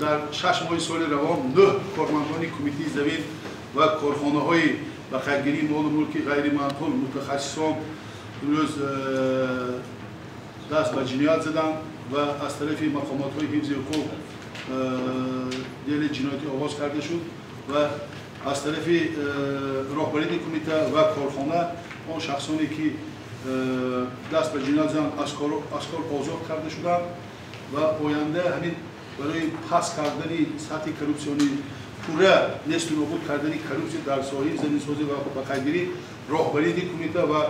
Дар 6 моҳи соли равон 9 кормандони кумитаи замин ва корхонаҳои ба қайдгирии молу мулки ғайриманқул мутахассисон имрӯз даст ба ҷиноят заданд ва аз тарафи мақомотҳои ҳифзи ҳуқуқ дели ҷиноятӣ оғоз карда шуд ва аз тарафи роҳбарияти кумита ва корхона он шахсоне ки даст ба ҷиноят заданд аз кор озод карда шуданд ва оянда ҳамин барои паст кардани сатҳи коррупсионӣ, пурра несту нобуд кардани коррупсия дар соҳаи заминсозӣ ва ба қайдгирӣ роҳбарияти кумита ва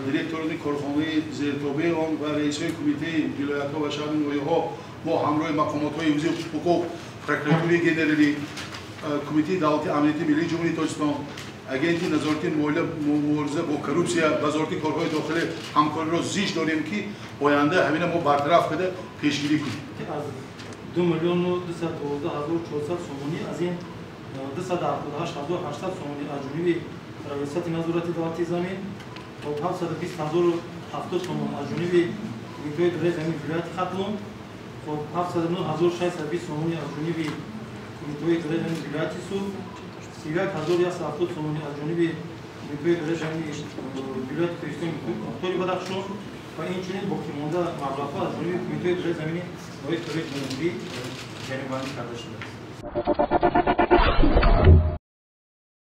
директорони корхонаи зертобеи он ва раисҳои кумитаи вилоятҳо ва шаҳру ноҳияҳо мо ҳамроҳи мақомотҳои ҳифзи ҳуқуқ, прокуратураи генералӣ, кумитаи давлати амнияти миллии Ҷумҳурии Тоҷикистон, агентии назорати мубориза бо коррупсия, вазорати корҳои дохилӣ ҳамкориро зич дорем, ки оянда ҳамина мо бартараф карда пешгирӣ кунем. Аз 2 миллиону 212 ҳазору 400 сомонӣ, аз ин 278 ҳазору 800 сомонӣ аз ҷониби Раёсати назорати давлатии замин, 720 ҳазору 70 сомон аз ҷониби Кумитаи идораи замини вилояти Хатлон, 709 ҳазору 620 сомонӣ аз ҷониби Кумитаи идораи замини вилояти Суғд, 31 ҳазору 170 сомонӣ аз ҷониби Кумитаи идораи замини вилояти Кӯҳистони Мухтори Бадахшон ва инчунин боқимонда маблағҳо аз ҷониби Кумитаи идораи замини ноҳияи Тобеи Ҷумҳурӣ ҷаримабандӣ карда шудааст.